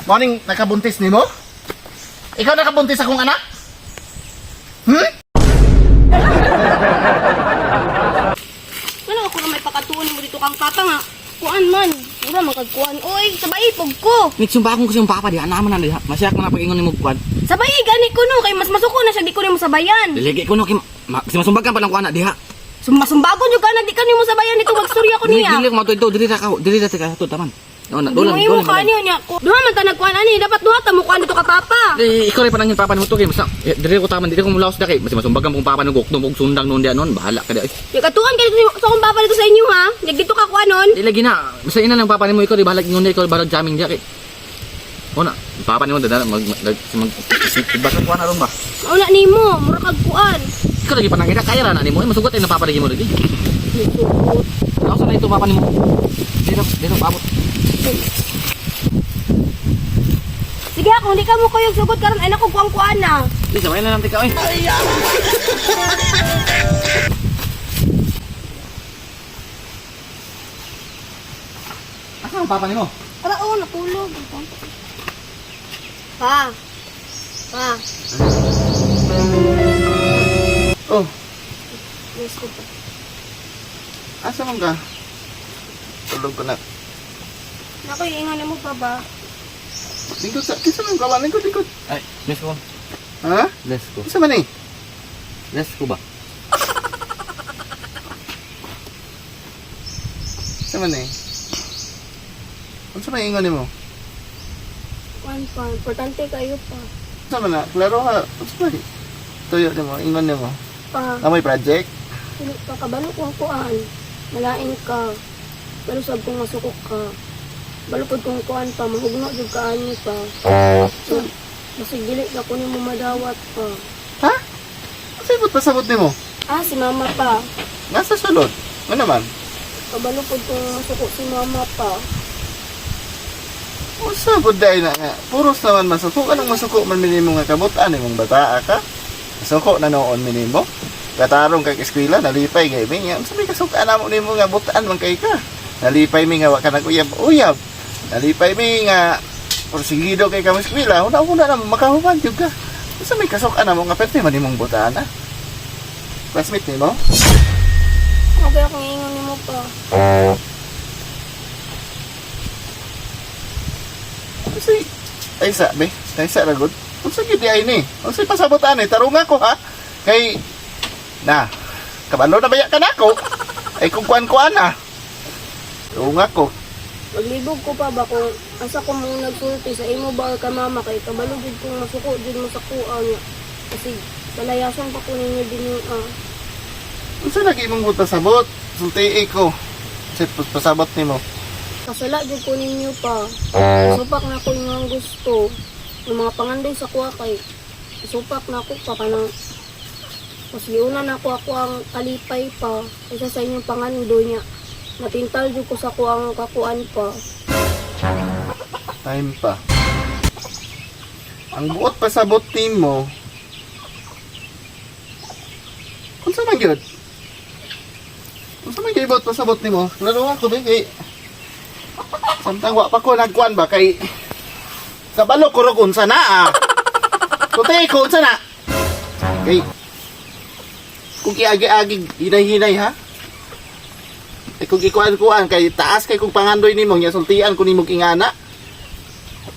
Morning, nakabuntis nimo? Ikaw nakabuntis akong anak? Hmm? Wala ako na may pakatuon mo dito kang papa nga. Kuan man. Wala man kag kuan. Oy, sabay pog ko. Nagsumba akong kasi yung papa diha naman na diha. Masyak man na pag-ingon nimo kuan. Sabay gani ko no kay mas masuko na siya di ko nimo sabayan. Dili ko no kay kasi masumbag ka pa lang kuan na diha. Sumasumbagon yung ka di ka nimo sabayan dito magstorya ko Dili niya. dili ko matuod dili ra ka dili ra ka to taman. No na Doon dolan mo ka niyo niya ko. Duha man ta nagkuan ani dapat duha ta mo kuan dito ka papa. Eh, ikaw rin panangin papa nimo to kay basta eh, dili ko taman dili ko mulaos na kay mas masumbagan kong papa nung gukdong og sundang noon diha noon bahala ka diha. Eh, Ya katuan ka dito sa akong papa dito sa inyo ha. Nya dito ka kuan nun. Dili lagi na basta ina lang papa nimo ikaw di bahala ingon ikaw bahala jamming diha kay. Ona, papa nimo dada mag mag mag basta kuan aron ba. Mauna nimo, mura kag kuan. Ikaw lagi panangin kaya ra na nimo eh, masugot ay na papa lagi mo lagi. Nisugot. Laos na ito papa nimo. Dito dito paabot. Sige ako, hindi ka mo kuyog sugot karon ay nako kuang kuan na. Di sabay na lang tika oy. Asa ang papa nimo? Ara oh, natulog. Pa. Pa. Oh, Yes ko pa. asa man ka? Tulog ko na. Nako, iingon mo pa ba? Lingkod sa, kisa man gawa, lingkod, lingkod. Ay, bless ko. Ha? Bless ko. Kisa man eh? Bless ko ba? Kisa man eh? Unsa may ingon nimo? Kuan pa, importante kayo pa. Unsa man na? Klaro ha? Unsa man eh? Tuyo nimo, ingon nimo. Pa, Na may project? dili pa kabalo kong kuan. Malain ka. Balo sab kong masuko ka. Balo pud kong kuan pa, mahugno jud ka ani pa. So, basig dili na ko nimo madawat pa. Ha? Unsa ibot pasabot nimo? Ah, si mama pa. Nasa sulod. Ano naman? Kabalo pud kong masuko si mama pa. Unsa pud dai na nga? Puros naman masuko. Anong masuko man minimo nga kabutan imong bataa ka? Masuko na noon minimo. Katarong kag eskwela nalipay gay mi nga. Unsa may kasukan namo nimo nga butan man kay ka? Nalipay mi nga wa ka naguyab-uyab. Nalipay mi nga porsigido kay ka mo eskwela. Una-una na makahuman jud ka. Unsa may kasukan namo nga perte man imong butan ah? Classmate nimo? Okay akong ingon nimo pa. Kasi ay sa be, ay sa ragod. Unsa gyud di ay ni? Unsa pasabot ani? Tarunga ko ha. Kay na kabalo na baya ka nako. Ay kung kuan-kuan na. Tarunga ko. Maglibog ko pa ba kung asa ko mo nagsulti sa imo ba or ka mama kay kabalo jud kong masuko jud mo sa kuha niya. Kasi palayason pa ko ninyo din yung ah. Unsa lagi imong pasabot? Sulti ko. Unsa pasabot nimo? Kasala jud ko ninyo pa. Supak na ko yung gusto. Yung mga pangandoy sa kuha kay supak na ako pa kanang mas giuna na ako ako ang kalipay pa kaysa sa inyong pangandoy niya. Natintal jud ko sa kuha ang kakuan pa. Time pa. Ang buot pasabot nimo. Unsa man gyud? Unsa man gyud buot pasabot nimo? Klaro ako be kay samtang wa pa ko nagkuan ba kay kabalo ko rog unsa na ah. Tutay ko unsa na. Kay kung iagi-agi hinay-hinay ha. Ay kung ikuan-kuan kay taas kay kung pangandoy nimo nya sultian ko nimo ingana.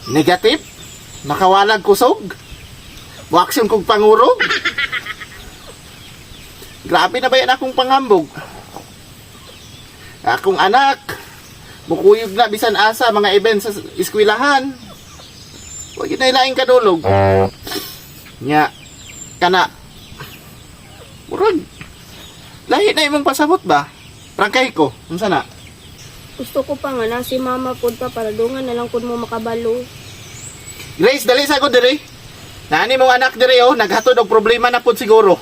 Negative? Makawalag kusog? Waksyon kong pangurog? Grabe na ba yan akong panghambog? Akong anak, mukuyog na bisan asa mga event sa eskwelahan. Huwag yun na ilaing kadulog. Nya, kana, murag, lahi na imong pasabot ba? Prangkay ko, unsa na? Gusto ko pa nga na si mama pud pa para dungan na lang pud mo makabalo. Grace, dali sa ako diri. Naani mong anak diri oh, naghatod og problema na pud siguro.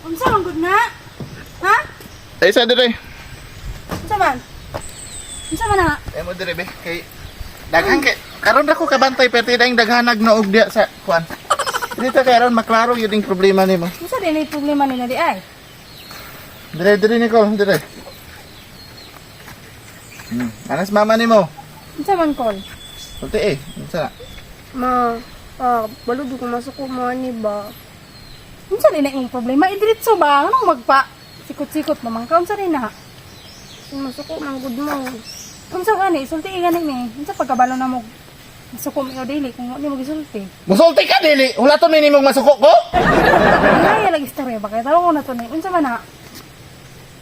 Unsa man gud na? Ha? Ay sa diri. Unsa man? Unsa man na? Ay mo diri be kay daghan kay karon ra ko kabantay perti dayng daghanag na og diya sa kuan. Dito kay aron maklaro yun yung problema nimo. Unsa din ay problema nila di ay? Dire dire Nicole, dire. Anas mama nimo. Unsa man, Col? Sulti eh. Unsa na? Ma, pa, balo di ko masuko mo ani ba. Unsa din na imong problema? Idiretso ba? Anong magpa? Sikot-sikot naman ka. Unsa rin na? Masuko man gud mo. Unsa gani? Sulti gani ni. Unsa pagkabalo na mo? Masuko mi o dili kung ni mo gisulti. Musulti ka dili. Hulaton ni nimong masuko ko. Ay, lagi istorya ba kay tawo ko na to ni. Unsa man na?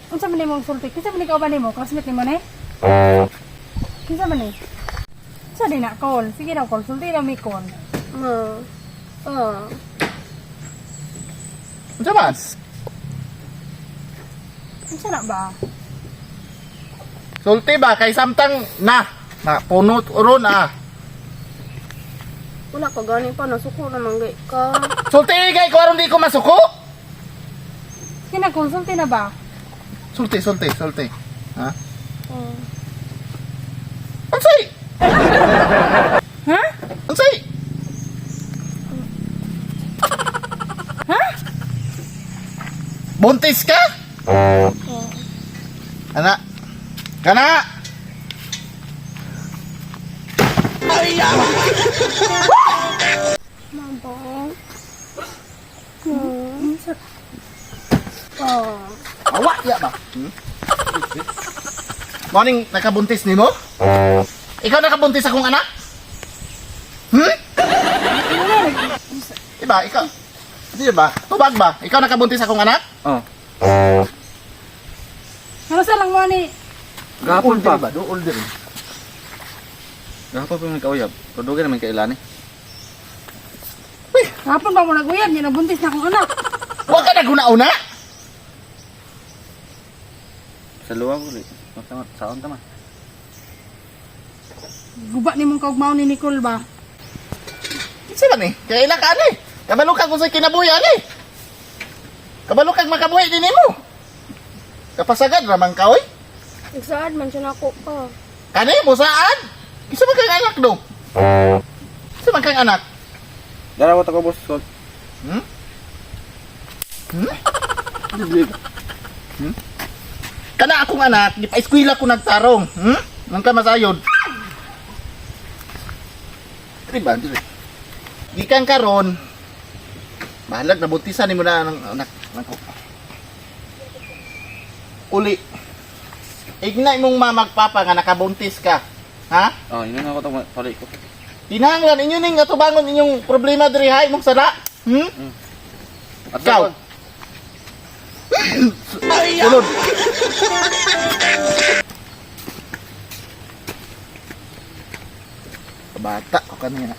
Unsa man nimong sulti? Kinsa man ikaw ba nimo? Classmate nimo ni? Kinsa man ni? Unsa din na, Col? Sige daw, Col. Sulti daw mi, Col. Ma, pa, Unsa man? Unsa na ba? Sulti ba kay samtang na na punot ron ah. wala ka gani pa nasuko naman gay ka. Sulti kay ko aron di ko masuko. Sige na, Col. Sulti na ba? Sulti, sulti, sulti. Ha? Oh. Unsay? Ha? Unsay? Ha? Buntis ka? Oh. Ana. Kana. Ma ba? Hmm. Unsa? Pa, Awa ya ba? Morning, nakabuntis nimo? Ikaw nakabuntis akong anak? Iba, ikaw. Di ba? Tubag ba? Ikaw nakabuntis akong anak? Oh. Ano sa lang mo ni? Gahapon pa. Ba? Duol diri. Gahapon pa yung nagkauyab. Pero dugay naman kailan eh. Hapon pa mo naguyab, niya nabuntis na akong anak. Wa ka naguna-una? Sa luwa ko ulit. Saon tama. Guba ni mong kaugmaon ni Nicole ba? Kinsa man eh? Kaya ila ka ani? Kabalo ka kung sa kinabuhi ani. Kabalo kag makabuhi din nimo. Kapasagad ra man ka oy. nagsaad man siya nako pa. Kani mo saan? Isa man kang anak do. Isa man kang anak. Darawa ta ko boss. Col. Hmm? Hmm? Hmm? Kana akong anak, gipa-eskwela ko nagtarong. Hmm? Nang ka masayod. Dili ba? Dili. Gikan karon. Bahalag nabuntisan nimo na ang anak nako. Uli. Ignay mong mamagpapa nga nakabuntis ka. Ha? Oh, yun na ako itong pali ko. Tinanglan inyo ning atubangon inyong problema diri ha imong sala. Hmm? At Ikaw. Sulod. Bata ko kanina.